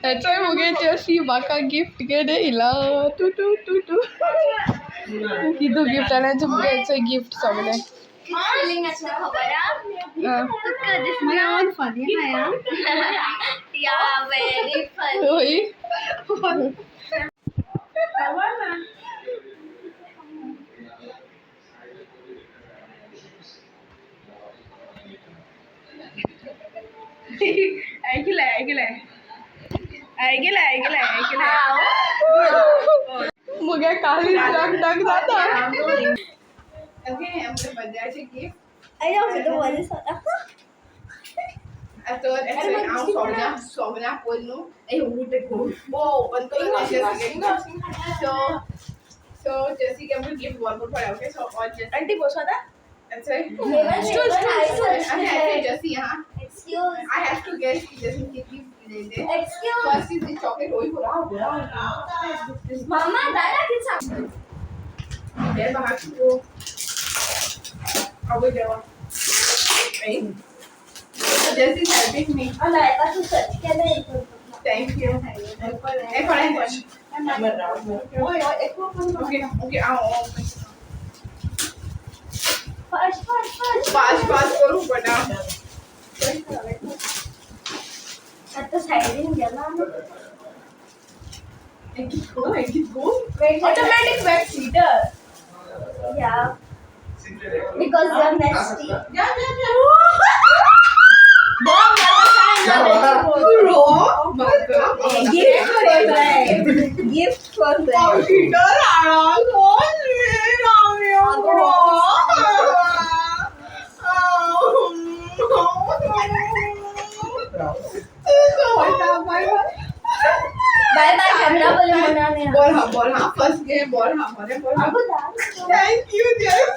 हेचोय मुगे जशी म्हाका गिफ्ट घेवन येयला टू टू टू टू कितू गिफ्ट आनी मुगे हेचोय गिफ्ट सगळें. फीलिंग आसता खबर आ तुका दिसना फनी हाया. या व्हेरी फनी. होय. ऐकलंय ऐकलंय ऐकलंय ऐकलंय ऐकलंय. मुगे काळीज डाग डाग जाता. ओके, आमच्या बर्थडेचे गिफ्ट. अरे तो बरें जाता. आता हांव सोगल्या सोगल्या पयल न्हू ए उठ गो ओपन करून. सो सो जैसे कि हम गिफ्ट बरोबर पड़ा. ओके, सो और जैसे आंटी बसो आता. ऐसे स्टूल स्टूल. ऐसे जैसे यहाँ excuse. I have to guess कि जैसे कि gift de de. Excuse. First is the chocolate. होई पूरा पूरा. मामा दादा किती सांग. दे बाहर वो अब देवा जैसे helping me. अला तू सर्च केलं. Thank you. ए पड़ा. ओके ओके, आओ. Fast fast fast. Fast fast करू बटा. आता साइडीन गेला. एक गो एक गो. Automatic web seater. Yeah, because you are nasty. जा जा जा. Bro. Gift for friend, gift for friend. Computer आड़ा कौन bro. Bye bye camera बोले मना नहीं. बोल. हाँ बोल. हाँ फर्स्ट गेम बोल. हाँ बोले बोल. हाँ, thank you Jess.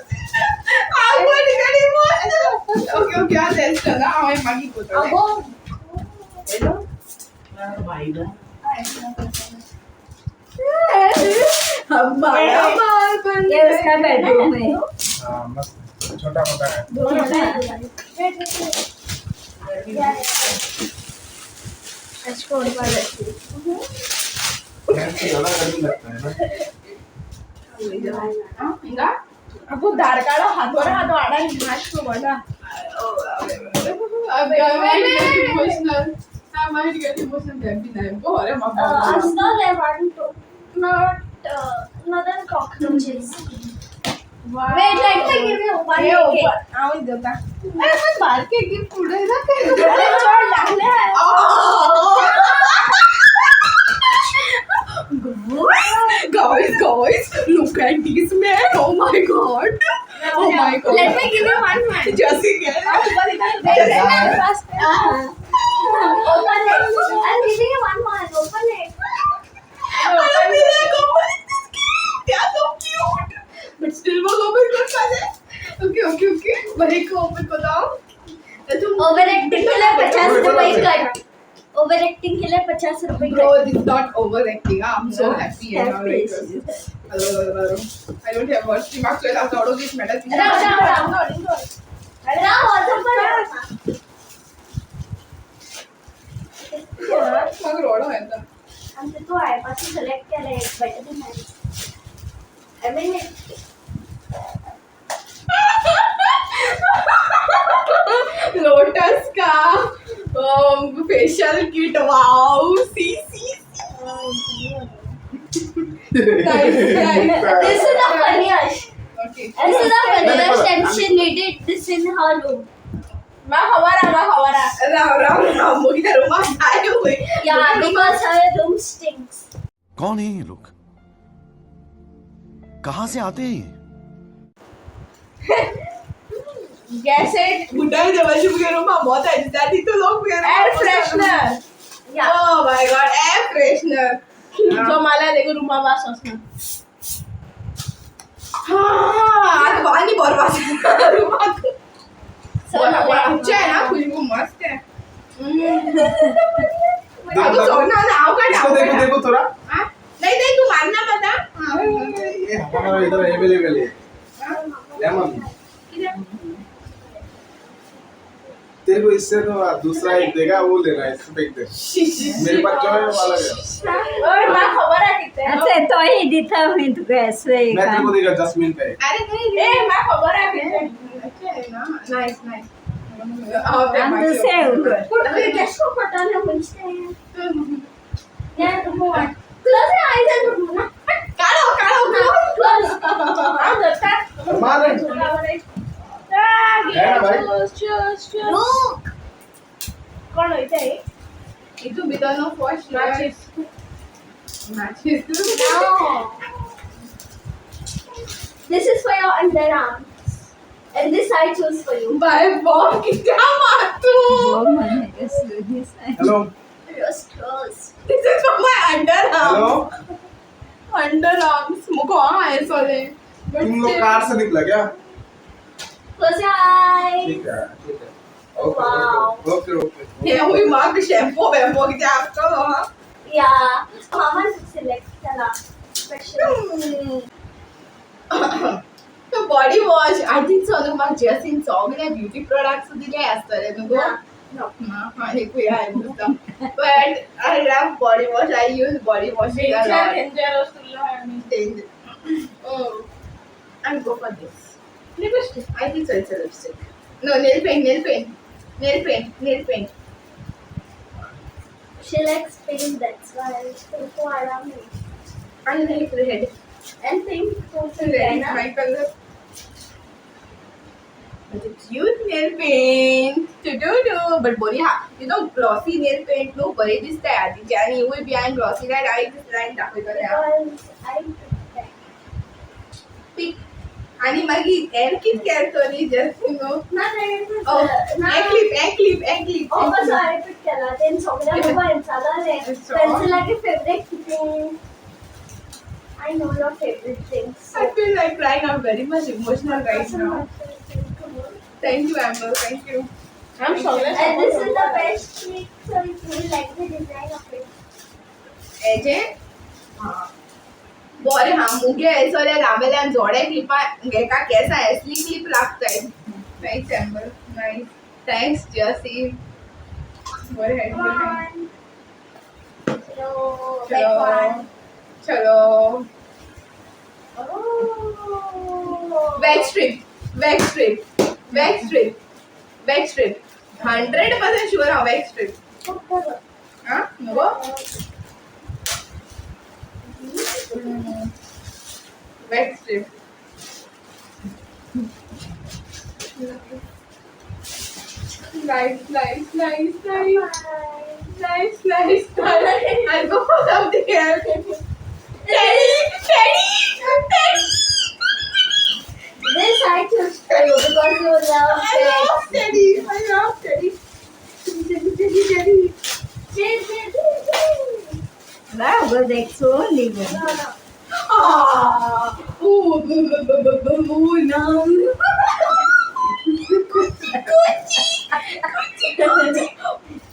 I want to get emotional. Okay okay, आज चला हांवें मागीर कोतले. अगो. हेलो. ये उसका बेडरूम है. हाँ, मस्त छोटा मोटा है. छोड़ वाला. फैन से ज्यादा गर्मी लगता है ना. हिंगा. अगो धारकाडो हातवर हात वाडा मातसो वडा. I'm I might get emotional. I might get emotional. That be nice. Oh, अरे मामा. Asla I want to not not than cockroaches. Wait, let me give you one. हे cake. Open हांव देता. अरे पण बारके गिफ्ट पुढे ना. अरे चड लागले. Guys, guys, look at this man. Oh my god. Oh my god. Let me give you one one. Jesse, Wait, wait, first. Open it. I'm giving you one one. Open it. I feel like opening this gift. They are so cute. But still, वो open कर पाते. Okay, okay, okay. वही को open बताओ. Over acting K लिए 50 रुपए cut. Over acting K लिए 50 रुपए. Bro, cut. this is not overacting. I'm so happy. And all like, I don't have words. दिमाग चला दौड़ो की मेडल. राव राव राव राव अजून. मग रोडो येता. आमचं तू आयपासून सिलेक्ट केलं एक better than I mean. Lotus का facial kit. Wow, see see. Nice, nice. This is the funniest. Okay. This is the funniest and she needed this in her room. मा खबर आ, मा खबर आ. राव राव राव, मुगे रुमाक जाय वय. Yeah, because her room stinks. कौन है ये लोग? कहां से आते हैं ये? गॅसेट. बुड्ढा देवाची मुगे रुमा बहुत दिसता तितू लोक मुगे. Air freshener. Yeah. Oh my god, air freshener. जो मला देखून रुमा वास वचना. हाँ, आता आनी बरो वास रुमाक. So अच्छा है ना, खुशबू मस्त है. अगं सोना ना हांव काड. इसको देखो, देखो थोड़ा. हाँ? नहीं नहीं, तू मारना बता. ये हमारा इधर अवेलेबल है लेमन. तेरे को इससे तो दूसरा एक देगा, वो लेना है, इससे फेंक दे। मेरे पास जो है वो अलग है। ओय म्हाका खबर आहे कितें। अच्छा तो ही दिता हुई तुका ऐसे मैं तेरे को देगा जस्मिन का एक। अरे नहीं ए म्हाका खबर आहे कितें। अच्छा है ना, नाइस नाइस। दुसरें उगड। किसको पता ना मुझसे यार remove close your eyes and remove ना। काढो काढो। Close. हांव धरता। मार रे। है ना भाई? Look. कोण वयता हे? इथून भितर नो फर्स्ट माचीस. माचीस. No. This is for your underarms. And this I choose for you. Bye bomb कित्या मातू। Hello. Rose close. This is for my underarm. Hello. Underarms मुको हां ऐसोले। तुम लोग कार से निकला क्या? Close your eyes. ठीक है ठीक है, ओके। Wow. Okay okay. हे हुई माग शॅम्पू वॅम्पू कितें आसतलो हां। Yeah. Mama select केला. Special. Body wash I think so न्हू म्हाका जसीन सगळे ब्युटी प्रोडक्ट्स दिले आसतले न्हू गो। No. एकूय हांवें दिसता, but I love body wash. I use body wash a lot. Dangerous तुला आनी. Oh, I'll go for this. Lipstick. I think so. It's a lipstick. No, nail paint, nail paint, nail paint, nail paint. She likes pink, that's why. तुमको आराम है. I like red. And pink तो Red is my color. But a cute nail paint. To do do. But bori ha, you know glossy nail paint no बरे दिसता आदीचे आनी हिवूय बी हांवें glossy light हांवें this line दाखयतलें हांव. Because I prefer. Pick. आनी मागीर हें कितें केलें जस्ट you know. ना नाही. Oh, ना. हें क्लिप, हें क्लिप, हें clip. Oh, so I pick केला. Then सगळ्या मोबाईल चालले. So? पेन्सिलाचे फेवरेट कितें? I know your favorite things. I feel like crying. I'm very much emotional right now. Thank you, Amber. Thank you. I'm सगळें. And this is the best clip, so you will like the design of it. एजे बरें हा मुगे हेसोले लांबेल्यान जोडे क्लिपां एका केसा एसली clip लागताय। Nice Amber, nice. Thanks Jessie. बरें बरें। One. चलो, चलो back one. चलो। Oh. Wax strip, wax strip, wax strip, wax strip. 100% sure हांव वॅक्स स्ट्रीप। आं न्हू गो? Wax strip. Nice, nice, nice, nice, nice, nice, nice. I'll go for something else. Teddy, Teddy, Teddy. This I choose for you because you love I it. love Teddy. I love Teddy. Teddy, Teddy, Teddy. Teddy, Teddy, Teddy. Wow, that's only one. No, no. Ah, ooh, boo, boo, boo, boo, boo, boo, no. Gucci, Gucci, Gucci.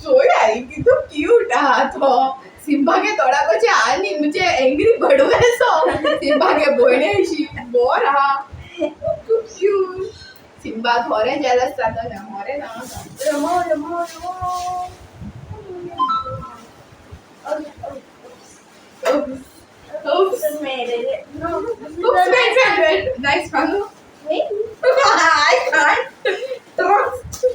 चोय आई कितू cute आहा तो। सिम्बागे तोंडाक आनी म्हणजे angry bird असो सिम्बागे भयणे अशी बोर आहा। खूब क्यूट सिम्बा। थोडे जेलस जाता ना, मोरे ना। Remo, Remo, Remo. Okay, okay. Oops. Oops. This is made it. No. This is Oops, the wait, wait, wait. Nice one. Wait. I can't trust.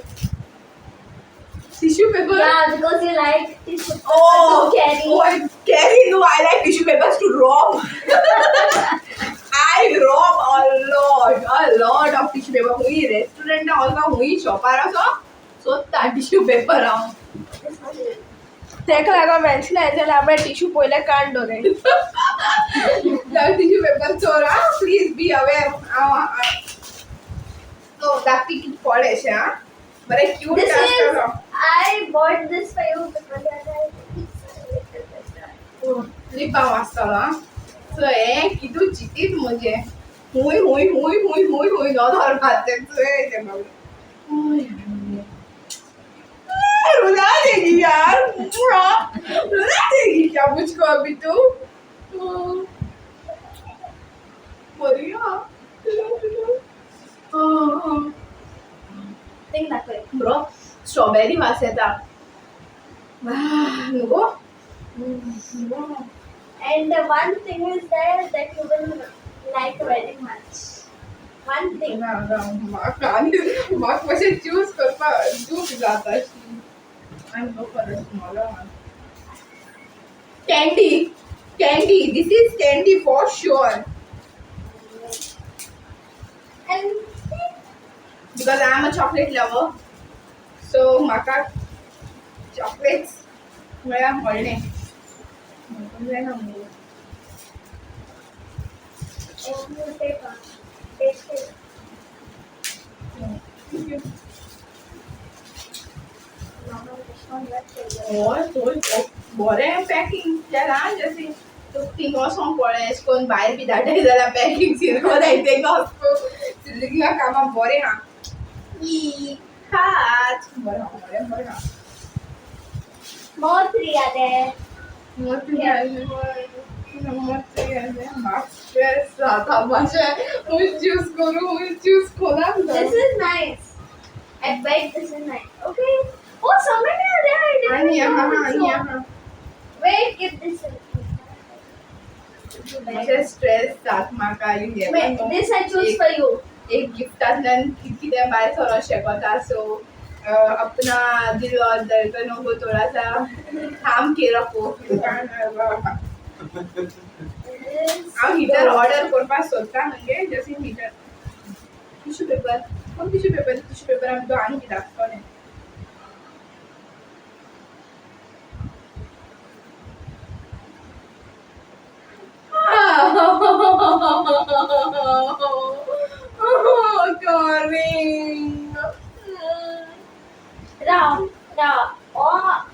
Tissue paper. Yeah, because you like tissue paper Oh, to carry. Oh, I carry. No, I like tissue papers to rob. I rob a lot of tissue paper. हुई restaurant also हुई शॉपार असो सोदता tissue paper हांव। तेका लागून mention जाल्यार आपणे टिश्यू पयले काण दवरे। टिश्यू पेपर चोर हा, प्लीज बी अवेअर. हांव तो धाकटी कितें पडे अशें हा, बरें क्यूट This is आसतलो। I bought this for you because I like it. Lip balm आसतलो हा। सो हें कितू चिंतीत म्हजें हुंय हुंय हुंय हुंय हुंय हुंय नदर घातलें चोय तें बाबडे। रुला देगी यार, रुला देगी क्या मुझको अभी तू? बढ़िया। Think that way. Bro, strawberry. Strawberry वास येता नको. And the one thing is there that you will like very much. One thing. ना ना, म्हाका आनी म्हाका मातशें चूज करपाक दूख जाता. I go for a smaller one. Candy, candy, this is candy for sure. And because I am a chocolate lover, so म्हाका चॉकलेट्स म्हळ्यार व्हडलें जायना मुगो. And you take one. Taste it. Normal this one left over. हय चोय बरें packing केलां जशें थिंगा वचोंक पळय अशें करून भायर बी धाडटाय जाल्यार पॅकिंग सारको जाय तेंगा वचून कामां बरें आहा. ई हात बरें आहा, बरें बरें आहा. More three are there. म्हाका स्ट्रेस जाता मातशें. खूंय चूज करूं, खूंय चूज कोणाक. This is nice. I bet this is nice. Okay. Oh, so many are there. I didn't आनी know. आहा, आनी आहा. Wait, give this. मातशें स्ट्रेस जाता म्हाका. Wait, this I choose for you. एक गिफ्टांतल्यान कितें भायर सरोंक शकता. सो अपना दिल और धड़कनों को थोड़ा सा थाम के रखो. This. हांव हिटर ऑर्डर करपाक सोदता म्हणजे जशी हिटर टिश्यू पेपर. कोण टिश्यू पेपर? टिश्यू पेपर आमकां आनी कितें आसतलें. Darling. Ra, ra. Oh,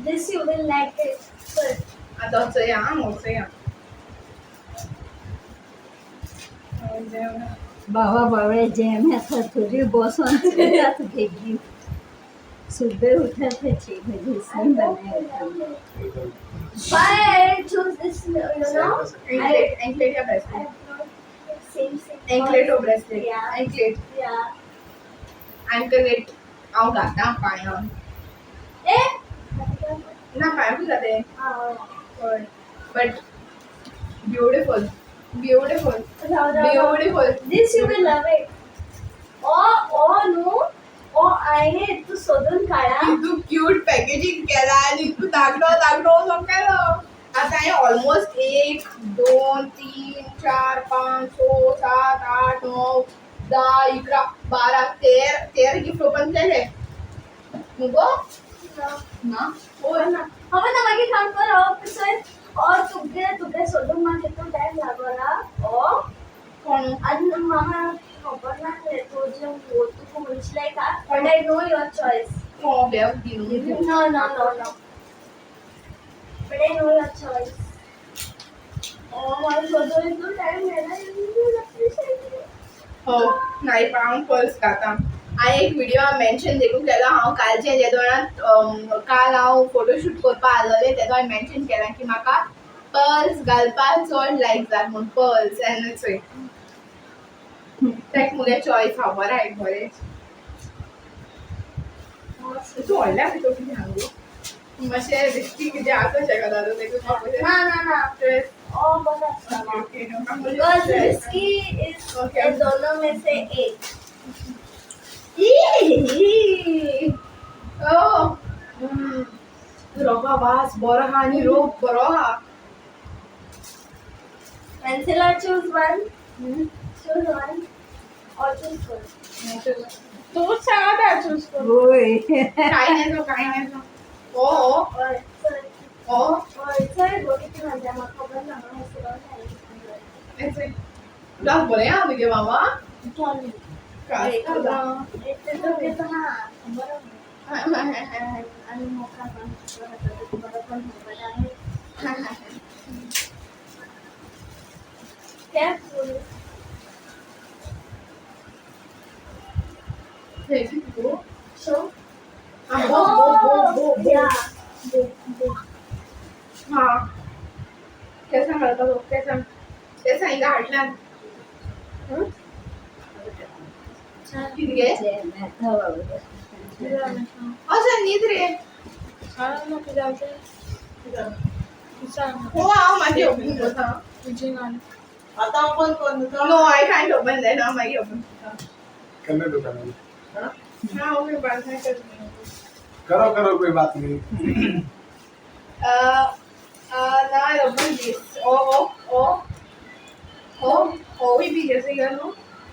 this you will like it. Good. 啊，都这样，我这样。 बाबा बाबा जैम है था तुझे बसों से तुझे गिफ्ट सुबह उठा था 6 बजे से बनाया था. Why I choose this, you know? Anklet, anklet या I bracelet? Same, same. Anklet or bracelet? Yeah. Anklet. Yeah. Anklet. हांव घालता पांयान. Eh? ना, पांयाकूच जाते. Oh. But beautiful, beautiful, Ra, ra, ra. Beautiful. This you will love it. Oh, oh no. Oh, आहे तू शोधून काढा. तू क्यूट पॅकेजिंग केला आणि तू धाकटो धाकटो असो केलो. आतां हांवें ऑलमोस्ट एक, दोन, तीन, चार, पांच, स, सात, आठ, णव, 10, 11, 12, 13 गिफ्ट ओपन केले मुगो ना. हो ना, हवं ना. मागीर काम कर ऑफिसर और तुगे तुगे सोदून म्हाका तितून टायम लागना ओ. कोण? आनी म्हाका खबर ना तुजें तुका खंयची लायक हा, but I know your choice. कोण बेव Dinu? No, no, no, no, but I know your choice. Oh, म्हाका सोदून इतलो टायम घेना. हो नाही, पण हांव पर्स घाता. हांवें एक व्हिडिओ मेन्शन देखून केलो. हांव कालचें जेदोळान काल हांव फोटोशूट करपाक आसलेलें तेदो हांवें मेन्शन केलां की म्हाका पर्ल्स घालपाक चड लायक जाता म्हूण. पर्ल्स एन्ड चोय, तेक मुगे चॉयस खबर आहा एक बरें. तूं व्हडलें आसा तो कितें सांगू, मातशें रिस्की कितें आसा शकता तूं तेका. ना ना ना. स्ट्रेस. ओ बस अच्छा. Okay. Because risky is Okay. दोनों में से एक. Oh. रोपा वास बरो आहा आनी रोप बरो आहा. Pencil or choose one. Choose one or choose one. तूच सांगा चूज करू. होय. काय नाही तो, काय नाही तो. ओ और सर ओ. और सर किती म्हणते म्हाका खबर ना. तुला बरें आहा तुगे मामा. Wait, काय? ते ना बरं आणि मोका पण बरं पण खबर आहे. Careful. So बो बो बो बो बो. Yeah. बो बो. हा, केसां घालता तो, केसां केसां हिंगा हाडल्यान कितें गे? जैम है था बाबा. असं न्हीद रे. हो, हांव मागीर ओपन करता. आता ओपन कर. No, I can't open that. हांव मागीर ओपन करता. करने दो, करने दो. हाँ, ओके, बाद में कर. करो करो, कोई बात नहीं. Now I open this. Oh, oh, oh. Oh, oh, we be जैसे क्या नो?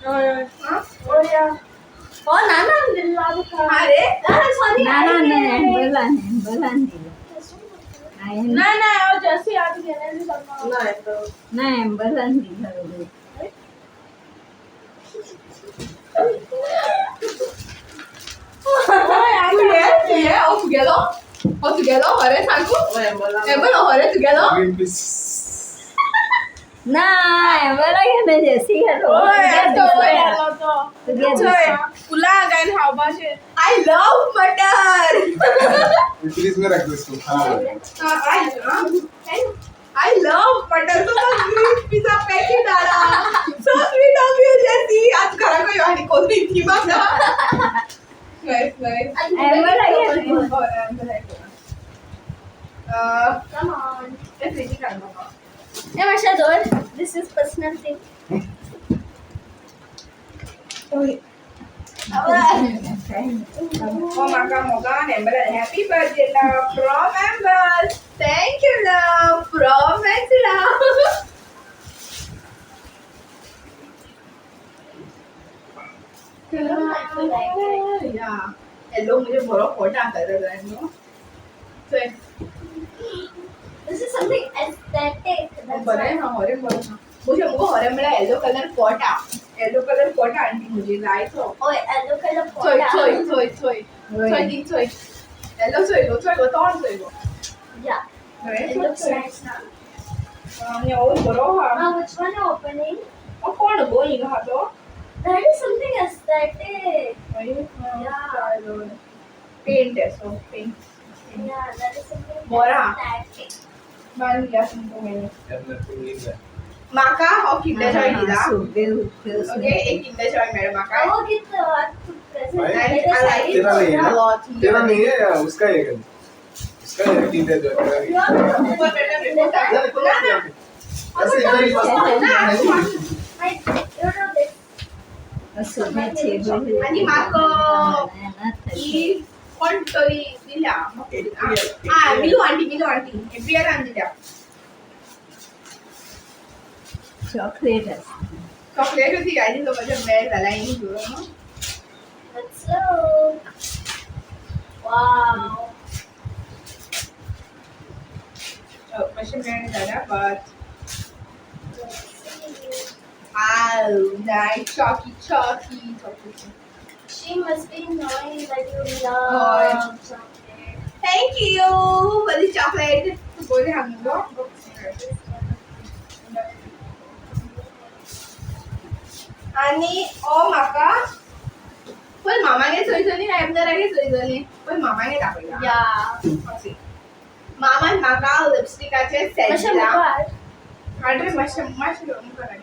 हाँ? Oh, नाना दिला तुका. अरे, ना, सॉरी. ना ना ना, एम्बलान एम्बलान दिला हांवें. ना ना, हांव जशी याद केलें. नाही तर. ना, एम्बलान दिला. तुगे तुगे ओ तुगेलो, ओ तुगेलो, हरे सांगू. एम्बल हरे तुगेलो. Green peas. ना, एम्बला घेणे जेसी घालो. तुगे. फुलां गायन खावपाचें. I love matar. फ्रिज में रख दो इसको, खराब हो जाएगा. I love मटर. तो ग्रीन पिझ्झा पॅकेट आला. So sweet of you, Jessie. आज घराक यो आनी कोणी ती म्हाका. Nice nice. एम्बला घेणे. Come on. ते फ्रिजीक घाल म्हाका. ए, मातशें दवर. This is personal thing. ओ म्हाका मोगान एम्बलान. Happy birthday, love, from Amber. Thank you, love, from Angela. Yeah, yellow म्हणजे बरो फोटो आसा न्हू. चोय. This is something aesthetic. That's बरें. why. हा, हरे बरें. मुझे मुगो हरे म्हळ्यार येलो कलर पोटा, येलो कलर पोटा आंटी मुझे जाय तो. Oh, yellow color चोय. pot. चोय चोय चोय चोय ती चोय, येलो चोय गो, चोय गो, तोंड चोय गो. Yeah. बरें. It looks nice now. आनी हो बरो आहा. Now, which one are opening? हो कोण गो हिंगा आहा तो? That is something aesthetic. Yeah. Paint असो paint. Yeah, that is something Bora. aesthetic. बांद दिया तुमको मैंने. म्हाका हो किंडर जॉय दिला. सुबह उठते. ओके, एक किंडर जॉय मेळ्ळो म्हाका. Oh, get the present. भाई, I like it तेरा नहीं है a ना? lot. तेरा नहीं है या उसका ही है? उसका ही है किंडर जॉय, तेरा नहीं है. ऊपर बैठा बैठा. ना, ना, ऐसे इधर ही बस. I, you know this. सुबह 6 बजे. आनी म्हाका ही कोण तरी दिल्या. हा, मिलू आंटी, मिलू आंटी एपियरान दिल्या. चॉकलेट. चॉकलेट होती गायची. तो माझ्या मेळ झाला हिंग. Let's look. Wow. मातशें मेळ झाला but Let's see. Oh, nice, chalky, chalky, chocolate. She must be knowing that you Oh. love chocolate. Thank you for the chocolate. बोले हम लोग. आणि ओ म्हाका पय मामागे चोयतली काय एबनरागे चोयतली? पय मामागे दाखयता. Yeah. मामान म्हाका लिपस्टिकाचे सेट मातशें दिला. मुखार. हाड रे मातशें, मातशें मुखार हाड.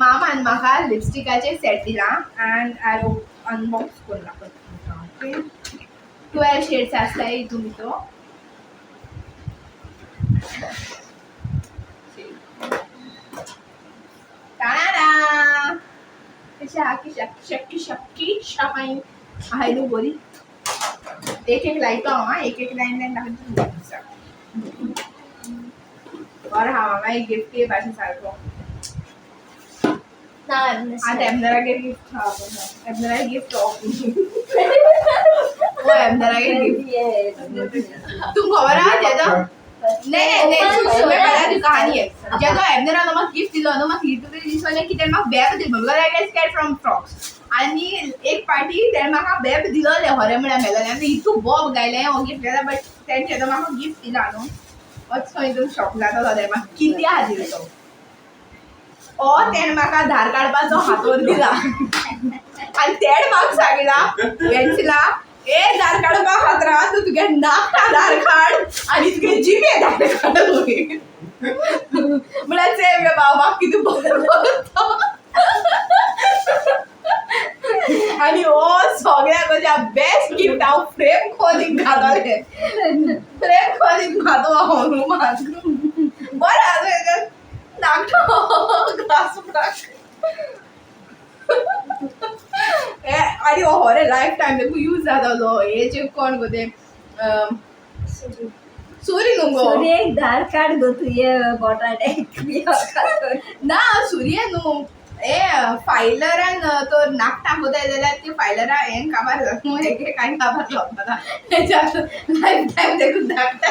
मामान म्हाका लिपस्टिकाचे सेट दिला अँड I unbox करून दाखयता. ओके, 12 शेड्स आसता हितून भितर. Ta-da! कशा कशा शक्की शक्की शापाई आहे न्हू बरी. एक एक लायतो हांव. आं, एक एक लायन लायन दाखयता. बरें हा मामा, एक गिफ्ट भाशेन सारको. Now I'm आतां एबनरागेर गिफ्ट हा, एबनरागेर गिफ्ट हो, एबनरागेर गिफ्ट. तुमकां खबर आहा जेदो? नाही नाही नाही, सुन, मैं बता दी कहानी है. जेदो एबनरान म्हाका गिफ्ट दिलो न्हू, म्हाका लिटरली दिसलें की तेणें म्हाका बेब दिलो because I get scared from frogs. आनी एक पार्टी तेणें म्हाका बेब दिलोलें खरें म्हळ्यार मेलोलें आनी हितू बोब गायलें हो गिफ्ट दिला. बट तेणें जेदो म्हाका गिफ्ट दिला न्हू, मातसो एकदम शॉक जातालो. तेणें म्हाका कित्या दिलो तो? ओ तेणें म्हाका धार काडपाचो हातोर दिला आनी तेणें म्हाका सांगला, पेन्सिला ए धार काडपा खातीर तूं तुगे नाका धार काड आनी तुगे जिबे धार काड. म्हळ्यार चेय गे बाबा, म्हाका कितें बरें करता. आनी हो सगळ्याक म्हज्या बेस्ट. गिफ्ट हांव फ्रेम खोलीन घातलें, फ्रेम खोलीन घातो हांव रुमाक. बरें आसा धाकटो ग्लास उदक. आनी हो रे लायफ टायम देखून यूज जातालो. हे जे कोण गो ते सुरी न्हू गो. सुरयेक धार काड गो तुये बटाटे. ना, सुरये न्हू, हे फायलरान तो नाकटां कोताय जाल्यार ती फायलरा हें काबार जाता, एक कांय काबार जावपा. लायफ टायम देखून धाकटा.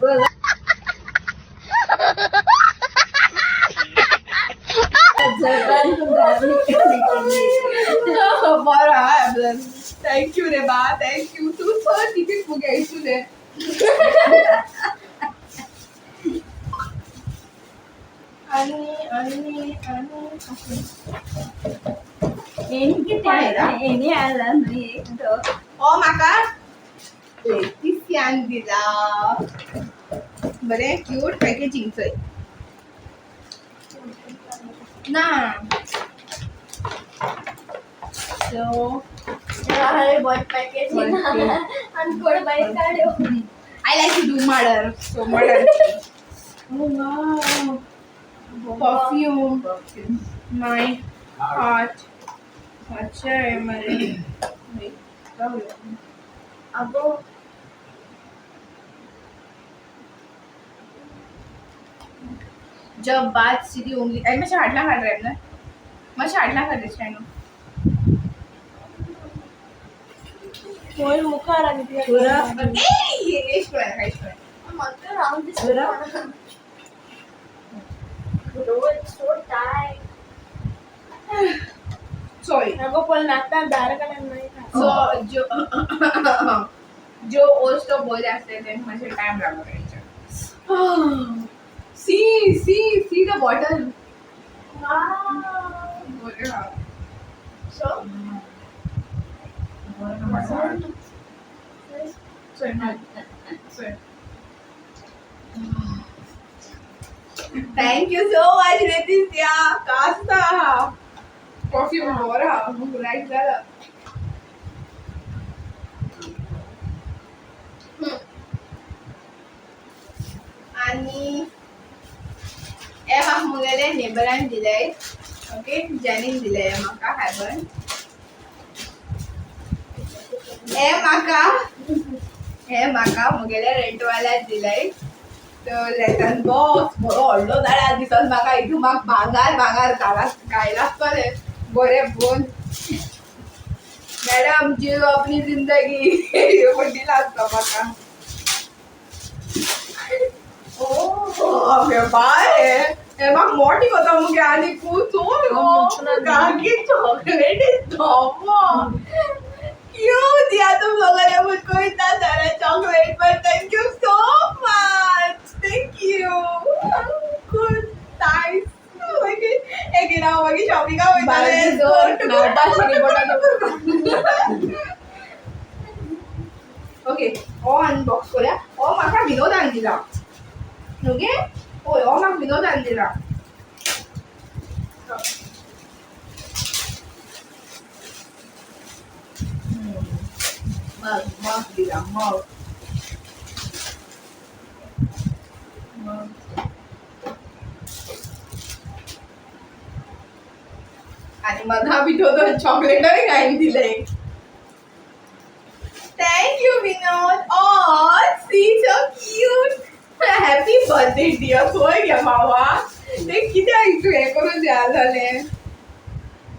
बरं हा, thank you रे बा, thank you. तूं चड तिकीट मुगे तुजें. आणि आणि आणि एणी कितें एणी हाडला न्हू एक तो. हो, म्हाका लेतिसियान दिला. बरें क्यूट पॅकेजींग चोय ना. सो अरे, बहुत पॅकेजिंग आणि कोण बाहेर काढ्यो. I like to do murder, so murder. Oh wow. Perfume. My heart. अच्छा आहे मरे. Wait, जाऊया. अगो. जब बात सीधी उंगली. अरे, मातशें हाडला हाड रे ना, मातशें हाडला हाड रे. होय, मुखार आनी पुरो. मग राहून पुरो. Bro, it's so tight. Sorry. अगो, पण नाकटां धार काडून नाही. सो जो जो ओस्ट बोले असते ते मातशें टायम लागलो तेंच्या. See, see, see the bottle. Wow. बरें हा. So, Sorry, sorry. Thank you so much, Leticia. Kasta. Perfume बरं हा, लायक जाला. आणि हे म्हाका मुगेले नेबरान दिलंय. ओके, जेनीन दिलंय म्हाका हॅबन. हे म्हाका मुगेले रेंटवाल्यान दिलंय. तो लेटन बॉक्स बरो व्हडलो जाल्यार दिसत म्हाका. हितून म्हाका भांगार भांगार घाला घायला आसतलें बरें बोन. मॅडम, जियो अपनी जिंदगी म्हण दिला आसता म्हाका. ओ बाय, हे म्हाका मोठी कोता मुगे. आनी चोय काकी, चॉकलेट धोमो. क्यों दिया तुम लोगों ने मुझको इतना सारा चॉकलेट? पर thank you so much, thank you. Good, nice. मागीर हांव मागीर शॉपिंगाक वयतालें. ओके, हो अनबॉक्स करूया. हो म्हाका विनोदान दिला. ओके, हय, हो म्हाका विनोदान दिला. मग मग दिला मग मग. आणि मग हा विनोद चॉकलेटय घालून दिले. Thank you, Vinod. Oh, see, so cute. Happy birthday, dear. चोय गे मावा, ते कित्याक हें करून दिया जालें.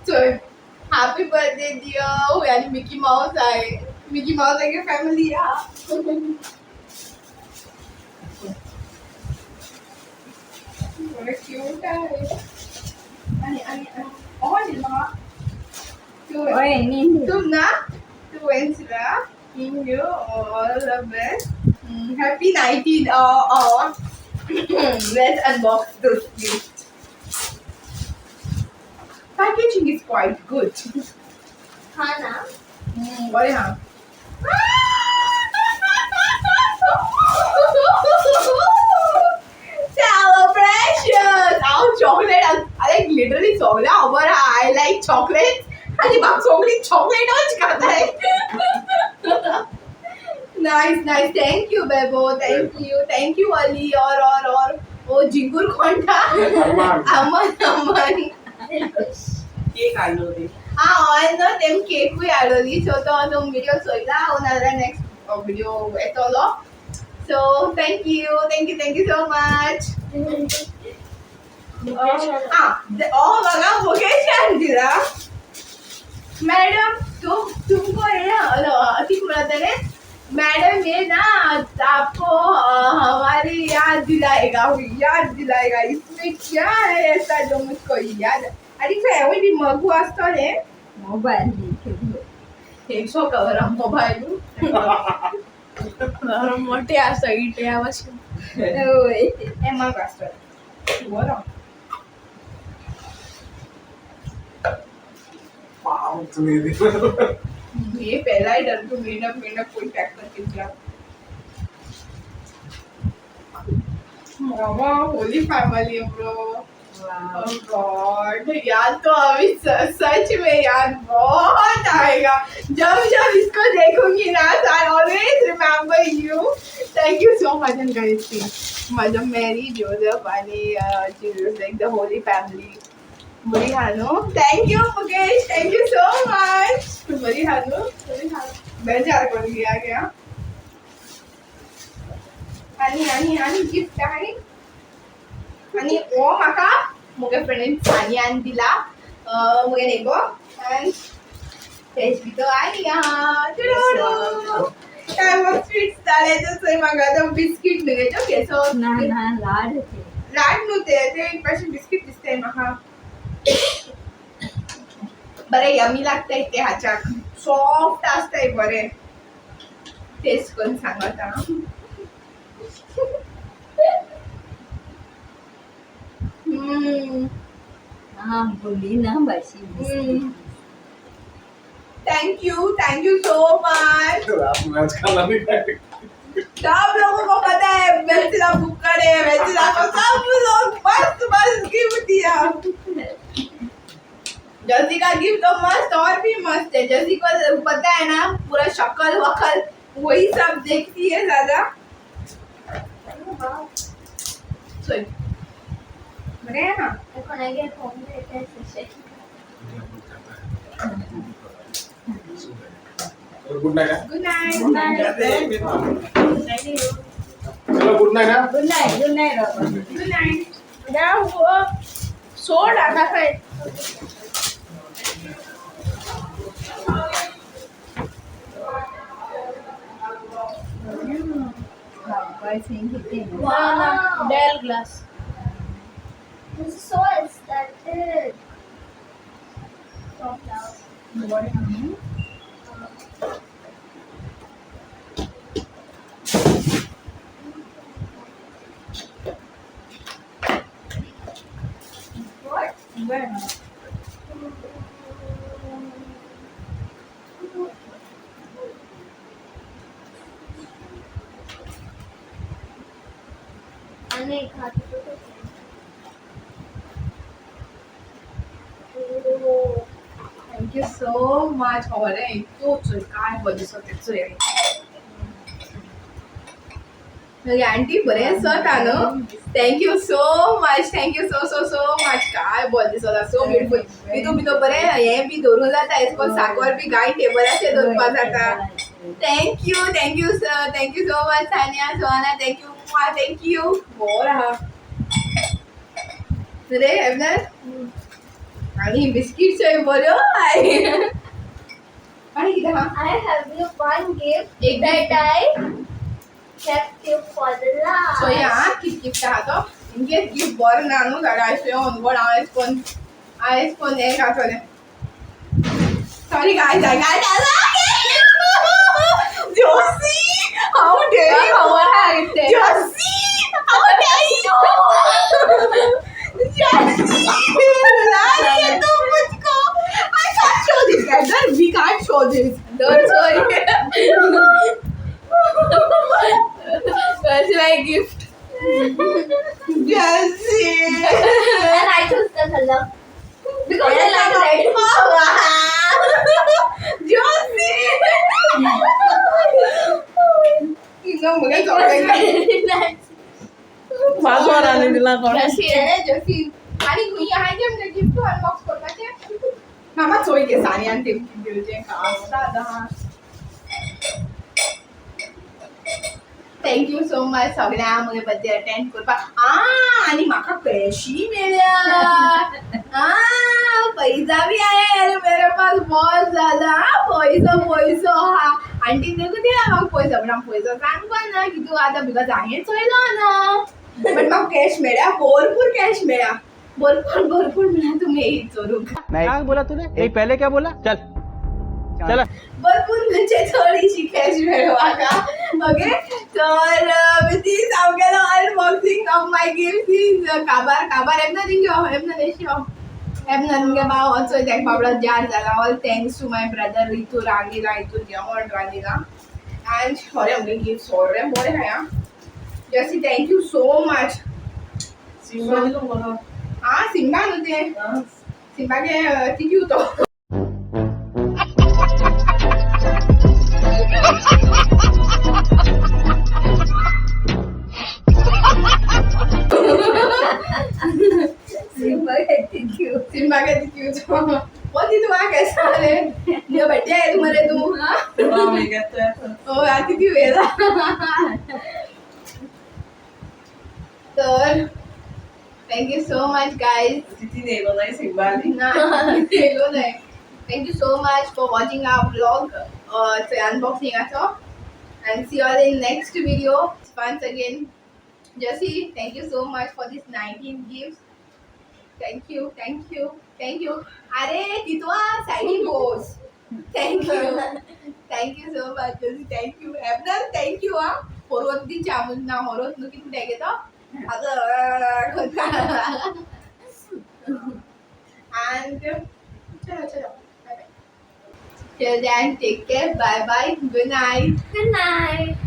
चोय, हॅपी बर्थडे डियर. आनी मिकी मावस आहे. मिकी मावस आहे फॅमिली हा. बरं क्यूट आहे. आणि आणि आणि oh, दिला. होय एणी. तुम ना to Ezra, you all the best. Happy 19. Oh. Let's unbox this gift. Packaging is quite good. हा ना. बरे हा. Celebration! हांव चॉकलेट. अरे. लाइक लिटरली सगळ्या खबर आहा I like chocolate आणि म्हाका सगळी चॉकलेटच खाताय. Nice nice, thank you Bebo, thank you, thank you Ali. और और और ओ जिंगूर कोणता? अरमान. अमन अमन. केक हाडलो ती. हा हय न्हू तेम केकूय हाडली. सो तो तुमी व्हिडिओ चोयला हांव, नाजाल्यार नेक्स्ट व्हिडिओ येतलो. So thank you, thank you, thank you so much. Ah, ओ म्हाका मुकेशान दिला. मॅडम तुमको ये ना ती म्हणत मॅडम ये ना आपको हमारी याद दिलाएगा, याद दिलाएगा. इसमें क्या है ऐसा जो मुझको याद? अरे हेवूय बी मगू आसतलें. मोबाईल दी. एक सो कवर मोबायल. मोठे आसा इटे भाशेन. होय. हे मग आसतलें बरो. पाव तुम्ही दिलं. ये पहला ही डर तो मेंढक मेंढक कोई पैक करके दिया. मामा होली फैमिली ब्रो. वाव. गॉड, याद तो अभी सच में याद बहुत आएगा. जब जब इसको देखूंगी ना, I always remember you. Thank you so much. And guys, मतलब मैरी, जोसेफ आणि Jesus, like the holy family. बरी हा न्हू? Thank you Mukesh, thank you so much. बरी हा न्हू? बेजार करून घ्या घ्या. आणि आणि आणि गिफ्ट आहे आणि हो म्हाका म्हगे फ्रेंडीन सानियान दिला, म्हगे न्ही. अँड तेज बी तो आनी आहा. काय मग स्वीट्स जाले चोय म्हाका तो बिस्कीट न्हू ओके सो ना ना, लाड ते. लाड न्हू ते, ते एक भाशेन बिस्कीट दिसताय म्हाका. बरें यमी लागताय ते, हाच्याक सॉफ्ट आसताय बरें. टेस्ट करून सांगता. हा, बोली ना भाशी. Thank you, thank you so much. रात में आज खाना नहीं खाएंगे. सब लोगों को पता है वेजिला भुक्कड़ है. वेजिला को सब लोग मस्त मस्त गिफ्ट दिया. जसी का गिफ्ट तो मस्त और भी मस्त है. जसी को पता है ना, पूरा शक्ल वकल वही सब देखती है ज्यादा. सॉरी, बरे है ना? कोणागे home भेटायचं. Good night. Good night. चलो, गुड नाईट हा. गुड नाईट, गुड नाईट बाबा. Good night. सोड आता काय. बाबा सिंग किती. Wow. Del glass. This is so aesthetic. So loud. What? बरें. आणि एक हात होतो. Oh. Thank you so much. बरें इतको चोय काय बरें दिसता तें चोय. मागीर आंटी बरें दिसता न्हू? Thank you so much, thank you so so so much. काय बरें दिसता, सो ब्युटिफूल. तितून भितर बरें हें बी दवरूंक जाता, एश कोन साकर बी गाय टेबलाचेर दवरपाक जाता. Thank you, thank you sir, thank you so much. Sania, Suhana, thank you, thank you. बरें आहा रे एवनार. आणि बिस्किट चोय बऱ्यो. आणि कितें आहा? I have you one gift एक that I kept you for the last. चोया कित गिफ्ट आहा तो. इनकेस गिफ्ट बरो ना न्हू जाल्यार आयज अनवड हांव एश कोन हांव एश कोन हें घातलें. Sorry guys, I got Josie, how dare you? खबर आहा कितें. Josie, how dare you? Josie, रुला रही है तू मुझको. I can't show this, guys. We can't show this. Don't show it. That's my gift. Josie. And I chose the color. Because I like red. Josie! It was very nice. वाजवार आनी दिला कोण जशी जशी आणि गुई आहे ते म्हणजे गिफ्ट अनबॉक्स करपाचें मामा चोय गे सानियान तेमकी दिवचें दादा. Thank you so much सगळ्यांक म्हगे बर्थडे अटेंड करपाक. आ आनी म्हाका कॅशी मेळ्या. आ पैसा भी आया यार मेरे पास बहुत ज्यादा. पैसो पैसो हा आंटी देखू दिला म्हाका पैसो, पण हांव पैसो सांगपा ना की तूं आतां because हांवें चोयलो ना, बट म्हाका कॅश मेळ्या, भरपूर कॅश मेळ्या, भरपूर भरपूर मेळ्या. तुमी चोरूंक क्या बोला तूने? नहीं, पहले क्या बोला? चल चल. भरपूर म्हणजे थोडीशी कॅश मेळ्ळो म्हाका. ओके, तर विथ हांव गेलो unboxing of my gift is काबार काबार. एबना थिंग एबना देशी एबना तुमगे भाव वचो तेका बाबडो जार जाला. All thanks to my brother Ritu रांदिला, हितून जेवण रांदिला. आनी खरें म्हगे गिफ्ट सगळें बरें आहा. जसी thank you so much. आ सिम्बा न्हू तें, सिम्बागे तिक्यू तो. Simba thank you. सिम्बागे तिक्यू तो वो ती तुम्हाला कैसा रे ये बड्डे आहे तुम्हाला तू. हा हो आता ती वेळा. तर thank you so much guys. तिथी नेलो नाही सिम्बाली. नेलो नाही. Thank you so much for watching our vlog अनबॉक्सिंगाचो and see all in next video. Once again Jessy, thank you so much for this 19 gift. Thank you, thank you, thank you. अरे तितवा सायडी Bose. Thank you, thank you so much Jessy, thank you. Abner thank you. हा होरोत दी चामून ना होरोत न्हू कितें घेतो आतां. And चलो चलो, bye bye. Till then, take care. Bye bye. Good night. Good night.